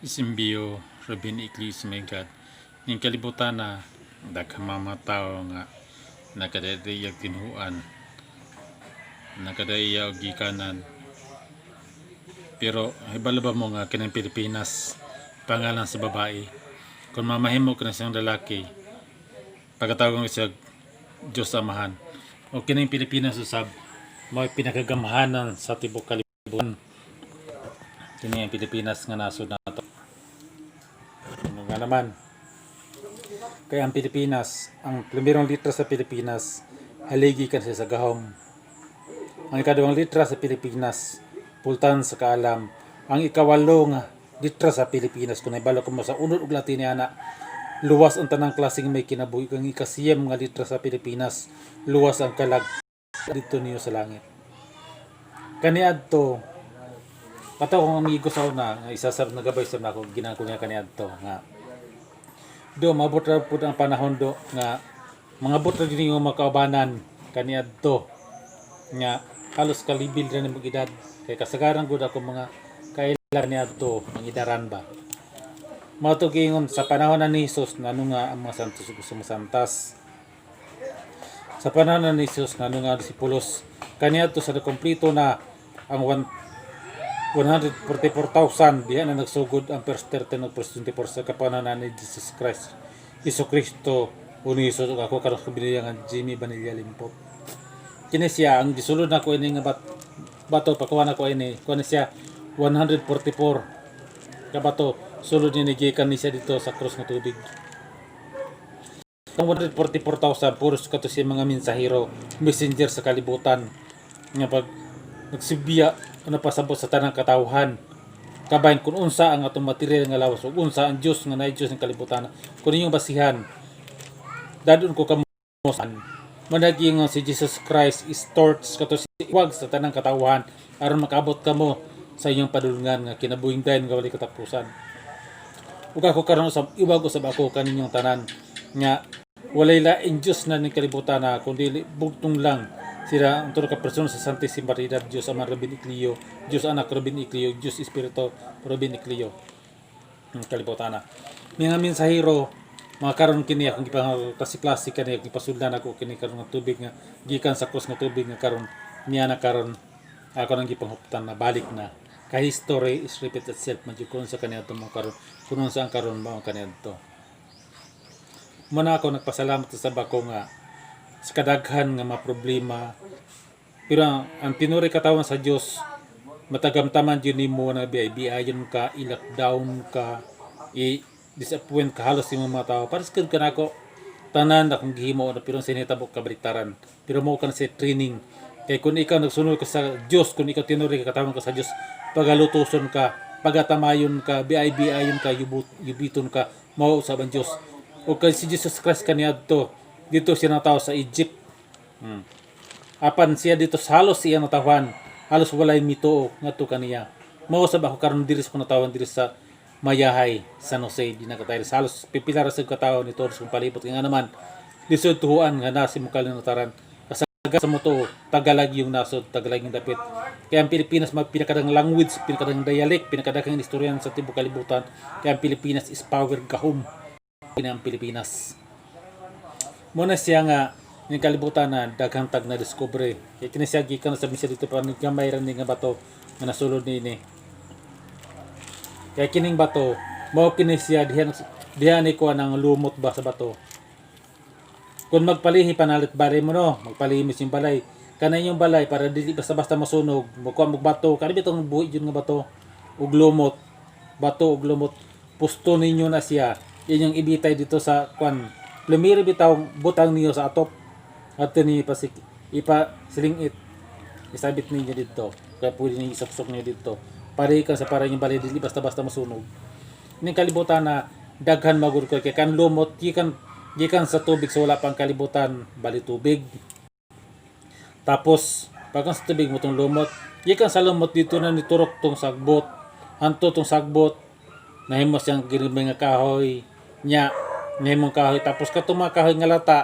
Isimbio Rabin Ikli God. Ning kalibutan na daghang mga tao nga nakadayag tinhuan, nakadaya og gikanan. Pero hibalo ba mo nga kining Pilipinas pangalan sa babae? Kung mamahimo ka na siyang lalaki, pagkatawag mo siya Diyos Amahan. O kining Pilipinas usab mao pinakagamhanan sa tibok kalibutan. Kini ang Pilipinas nga nasod nato. Ano nga naman? Kaya ang Pilipinas, ang primerong litra sa Pilipinas, haligi kan siya sa gahom. Ang ikaduhang litra sa Pilipinas, pultan sa kaalam. Ang ikawalo nga litra sa Pilipinas, kung nahibalo ko mo sa unod ug Latin ana, luwas ang tanang klaseng may kinabuhi. Ang ikasiyam nga litra sa Pilipinas, luwas ang kalag dito niyo sa langit. Kaniadto, kato akong amigo sa una, nga isa sa nagabay sa nako, ginako niya kaniadto nga do mabot ra pud ang panahon do nga mga bot ra din yung makaubanan kaniadto nga halos kalibil ra nimo edad, kay kasagaran gud ako mga kaila niadto mangidaran ba. Mao to giingon sa panahon na ni Jesus, ngano nga ang mga santos ug mga santas. Sa panahon na ni Jesus, ngano nga si Pulos kaniadto sa kompleto na ang 144,000, diha na nagsugod ang first 13 ug first 24 sa kapanahon ni Jesus Christ. Iso Kristo uniso ug ako karon ko nga Jimmy Vanilla Limpot. Kini siya ang gisulod nako ini nga bato, pakuha nako ini. Kuha ni siya 144 ka bato, sulod ni gikan ni siya dito sa krus nga tubig. Ang 144,000 puros kato siya mga mensahero, messenger sa kalibutan nga pag nagsibiya ano pasabot sa tanang katawhan kabahin kung unsa ang atong material nga lawas ug unsa ang Dios nga naay Dios ng kalibutan. Kung inyong basihan, dadon ko kamo managi nga si Jesus Christ is torch kato si iwag sa tanang katawhan aron makaabot kamo sa inyong padulngan nga kinabuhing dayon nga walay katapusan. Ug ako karon usab, iwag usab ako kaninyong tanan nga walay laing Dios na ning kalibutan na kundi bugtong lang sila ang tulo ka persona sa Santissima Trinidad, Dios Ama Rabin Iklio, Dios Anak Rabin Iklio, Dios Espiritu Rabin Iklio ang kalibutan na. Mga mensahero, mga karon kini akong gipang klase-klase kani akong gipasuldan ako kini karon nga tubig nga gikan sa krus nga tubig nga karon niya na karon ako nang gipanghuptan na balik na. Kay history is repeat itself man jud. Kung sa kaniadto mo karon, kung sa ang karon mao ang kaniadto. Muna ako nagpasalamat sa bako nga sa kadaghan nga mga problema, pero ang tinuri katawan sa Dios matagamtaman jud nimo na biay-biayon ka, i-lockdown ka, i-disappoint ka halos imong mga tao. Para sa kanako tanan akong gihimo na, pero sinitabo kabaliktaran, pero mo ka na sa training, kay kung ikaw nagsunod ka sa Dios, kung ikaw tinuri ka katawan ka sa Dios, pagalutoson ka, pagatamayon ka, biay-biayon ka, yubiton ka, mao usab ang Dios. O kay si Jesus Christ kaniadto dito siya natawo sa Egypt. Apan siya dito sa halos siya natawan, halos walay mituo ngadto kaniya. Mao sab ako karon diri sa natawan diri sa Mayahay, San Jose, di na katay halos pipila ra sa katawo ni Torres kung palibot, kay nga naman lisod tuhuan nga nasi mo kalinutaran kasaga sa moto Tagalag yung nasod, Tagalag yung dapit. Kaya ang Pilipinas mag pinakadang language, pinakadang dialect, pinakadaghang istoryan sa tibuok kalibutan. Kaya ang Pilipinas is power, gahom kini ang Pilipinas. Muna siya nga ning kalibutan na daghang tag na discovery. Kay kini siya gikan sa siya dito pa gamay ra ni nga bato nga nasulod niini. Kaya kining bato mao kini siya diha diha ni kuha ng lumot ba sa bato. Kung magpalihi panalit balay mo no, magpalihi mo yung balay. Kanay yung balay para dili basta-basta masunog, magkuha mo bato, kani bitong buhi jud nga bato ug lumot. Bato ug lumot. Pusto ninyo na siya. Inyong ibitay dito sa kwan. Lumiri bitaw butang niyo sa atop. At ni pasik ipa silingit. Isabit ninyo dito. Kaya pwede ninyo isuksok niyo dito. Para kan sa para yung balay dili basta-basta masunog. Ning kalibutan na daghan magud ko, kay kan lumot gikan gikan sa tubig sa wala pang kalibutan, bali tubig. Tapos pagkan sa tubig mo tong lumot, gikan sa lumot dito na niturok tong sagbot. Hanto tong sagbot nahimo siyang ginibay nga kahoy nya, nahimong kahoy, tapos katong mga kahoy nga lata,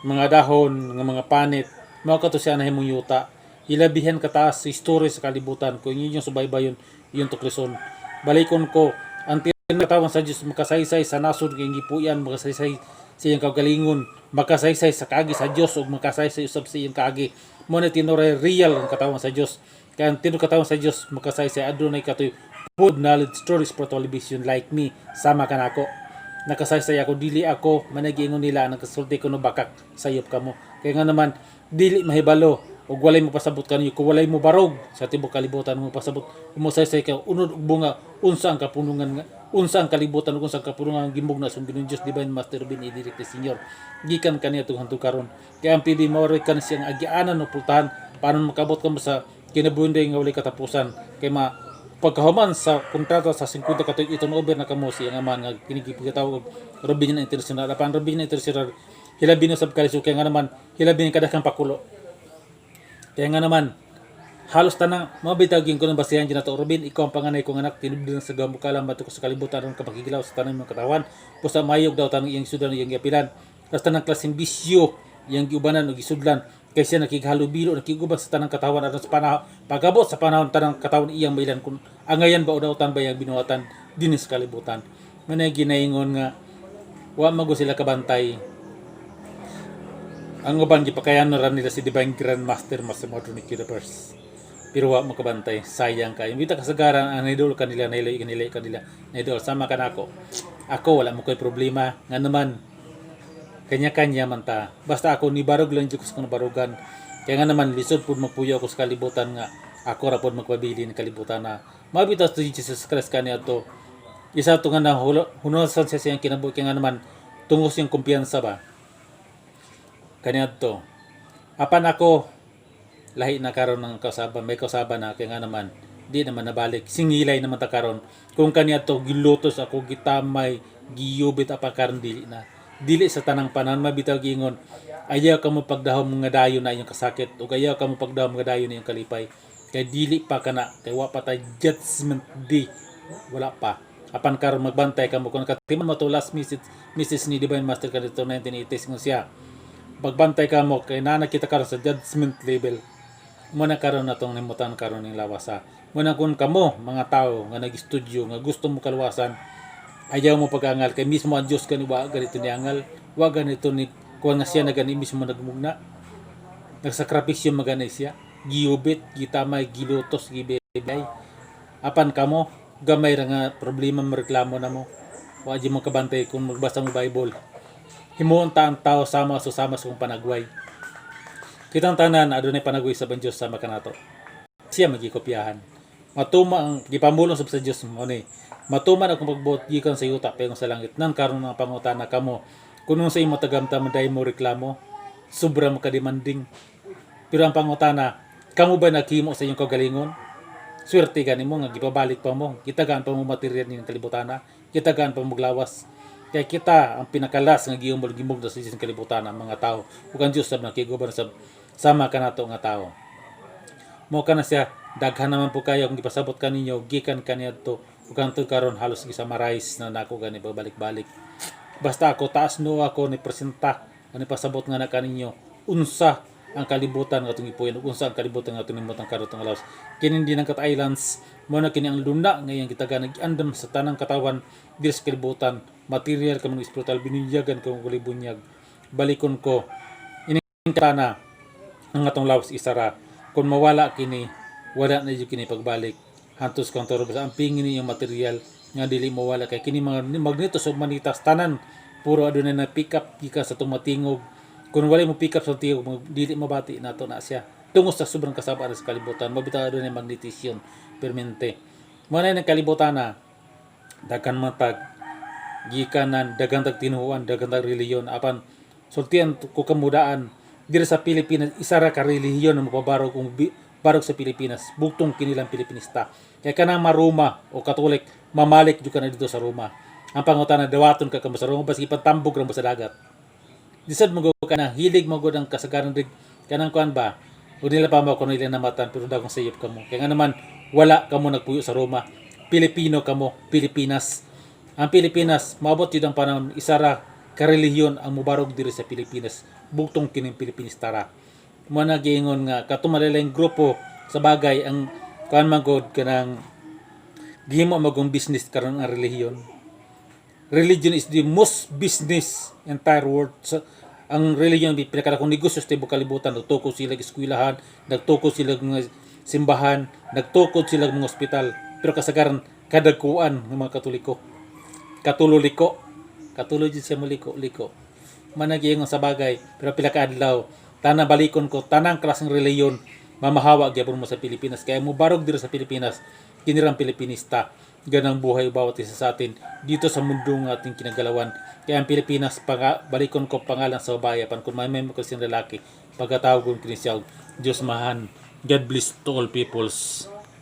mga dahon nga mga panit, mao kato siya nahimong yuta. Hilabihan kataas sa history sa kalibutan kung inyong subaybayon, iyong tuklison. Balikon ko Ang tinatawag sa Dios makasaysay sa nasod nga gipuy-an, makasaysay sa iyang kaugalingon, makasaysay sa kaagi sa Dios ug makasaysay usab sa iyang kaagi. Mo na tinuray real ang katawan sa Dios. Kaya ang tinuod katawan sa Dios makasaysay, adunay katoy food knowledge stories for television like me, sama kanako. Nakasaysay ako, dili ako managiingon nila nagkasulti ko no bakak sayop kamo. Kaya nga naman dili mahibalo ug walay mo pasabot kaniyo kung walay mo barog sa tibok kalibutan mo pasabot musaysay ka unod og bunga unsa ang kapunungan nga unsa ang kalibutan ug unsa ang kapunungan ang gimugna sa Ginoong Dios Divine Master Bin Idirik Señor gikan kaniya tungod karon. Kaya ang pili mo kan siyang agianan o pultahan paano makabot kamo sa kinabuhi nga walay katapusan, kay ma pagkahuman sa kontrata sa 50 ka tuig i-turn over na kamo sa iyang amahan nga kini gitawag og Robinian International. Apan Robinian International hilabi na sab kalisod, kaya nga naman hilabi ng kadaghang pakulo. Kaya nga naman halos tanang mga bitag ko ng basihan dyan nato. Robin, ikaw ang panganay kong anak, tinubdan sa gamukalam bato ko sa kalibutan aron kapakigilaw sa tanang mga katawan pusa mayog daw tanang iyang sudan, iyang giapilan. Basta ng klaseng bisyo iyang giubanan o gisudlan kay siya nakighalubilo, nakiguban sa tanang katawan aron sa panahon, pagabot sa panahon, tanang katawan iyang mailan kung angayan ba o dautan ba iyang binuhatan dinhi sa kalibutan. Manay ginaingon nga wa mago sila kabantay. Ang uban gipakayan ra nila si Divine Grandmaster Master Modern Universe. Pero wa makabantay, sayang kayo. Bita kasagaran ang idol kanila, nailay kanila kanila. Idol sama kanako. Ako wala mo koy problema nga naman kanya-kanya man ta. Basta ako ni barog lang jud ko sa kong barugan. Kaya nga naman lisod pud magpuyo ako sa kalibutan nga ako ra pud magpabili ng kalibutan na mabitaw to Jesus Christ kaniadto. Isa to nga na hunosan siya sa iyang kinabuhi, kaya nga naman tungos yung kumpiyansa ba kaniadto. Apan ako lahi na karon ng kausaban, may kausaban na, kaya nga naman di naman nabalik. Singilay naman ta karon. Kung kaniadto gilutos ako, gitamay, giyubit, apa karon dili na. Dili sa tanang panahon mabitaw giingon ayaw ka mo pagdahom nga dayon na iyong kasakit ug ayaw ka mo pagdahom nga dayon na iyong kalipay. Kay dili pa kana, kay wa pa tay Judgment Day. Wala pa. Apan karon magbantay ka mo kung nakatiman mo to last message, message ni Divine Master kadto 1980s nga siya. Magbantay ka mo kay naa na kita karon sa judgment level mo na karon na tong nimutan karon ning lawasa. Mo na kung kamo mga tao nga nag-studio nga gusto mo kaluwasan, ayaw mo pag-angal kay mismo ang Dios kani wa ganito ni angal, wa ganito ni kuan nga siya na gani mismo nagmugna. Nagsakripisyo magani siya, giyubit, gitamay, gilutos, gibibay. Apan kamo gamay ra nga problema mareklamo na mo. Wa di mo kabantay kung magbasa mo Bible. Himuon ta ang tao sama sa sama sa kung panagway. Kitang tanan adunay panagway sa Dios sama kanato. Siya magikopyahan. Matuma ang gipamulong sa Dios mo ni. Matuman akong pagbuot gikan sa yuta paingon sa langit. Nang karon ang pangutana kamo. Kung sa imo tagamta man mo reklamo, sobra mo ka-demanding. Pero ang pangutana, kamo ba naghimo sa inyong kagalingon? Swerte gani mo nga gipabalik pa mo, gitagaan pa mo material ning kalibutan, gitagaan pa mo glawas. Kaya kita ang pinakalas nga giyumol gimugna sa Diyos kalibutan ang mga tao. Ug ang Diyos sab nakiguban sab sama kanato nga tao. Mo kana siya daghan naman po kayo kung gipasabot kaninyo gikan kaniadto ug hangtod karon halos gisummarize na nako gani pabalik-balik. Basta ako taas no ako ni presenta ani pasabot nga na kaninyo unsa ang kalibutan nga atong gipuyo ug unsa ang kalibutan nga atong nimutang karon tong lawas. Kini din ang Cat Islands mo na kini ang luna ngayon kita nag-andam sa tanang katawan diri sa kalibutan, material ka mga spiritual, binunyagan ka mga bunyag. Balikon ko ini kana ang atong lawas isara kung mawala kini, wala na jud kini pagbalik hantos kang toro. Basta ang pingin yung material nga dili mawala, kay kini mga magnetos ug manitas tanan puro adunay na pick up gikan sa tumatingog. Kung wala mo pick up sa tingog, dili mabati nato na siya tungod sa sobrang kasaba sa kalibutan. Mabitaw adunay magnetisyon permente mo na ng kalibutan na daghan matag gikanan, daghan tag tinuoan, daghan tag relihiyon. Apan sultian ko kamudaan diri sa Pilipinas, isa ra ka relihiyon na mapabarog kung barog sa Pilipinas, bugtong kinilang Pilipinista. Kay kanang maruma o Katolik, mamalik jud ka na dito sa Roma. Ang pangutana, dawaton ka kamo sa Roma basta ipatambog ra mo sa dagat. Disad mo ka na hilig mo gud ang kasagaran rig kanang kuan ba o nila pa mo kuno ilang namatan, pero dagong sayop kamo. Kaya nga naman wala kamo nagpuyo sa Roma. Pilipino kamo, Pilipinas. Ang Pilipinas, maabot yun ang panahon, isa ra ka relihiyon ang mubarog diri sa Pilipinas, bugtong kining Pilipinista ra. Mo na giingon nga katong malalaing grupo sa bagay ang kuan man gud kanang Gihimo magong business karon ang relihiyon. Religion is the most business entire world. Sa, ang religion pinakadakong negosyo sa tibuok kalibutan. Nagtukod sila og eskwelahan, nagtukod sila og mga simbahan, nagtukod sila og mga ospital. Pero kasagaran kadagkuan ng mga Katoliko. Katuloliko. Katulo jud siya moliko, liko. Managi sa bagay, pero pila ka adlaw, tanang balikon ko, tanang klaseng relihiyon, mamahawa gyapon mo sa Pilipinas. Kaya mo barog diri sa Pilipinas, kinirang Pilipinista. Ganang buhay bawat isa sa atin dito sa mundo nga ating kinagalawan. Kaya ang Pilipinas, balikon ko pangalan sa babae, pan kung may ko siyang lalaki, pagkatawag kong kini siya, Diyos mahan. God bless to all peoples.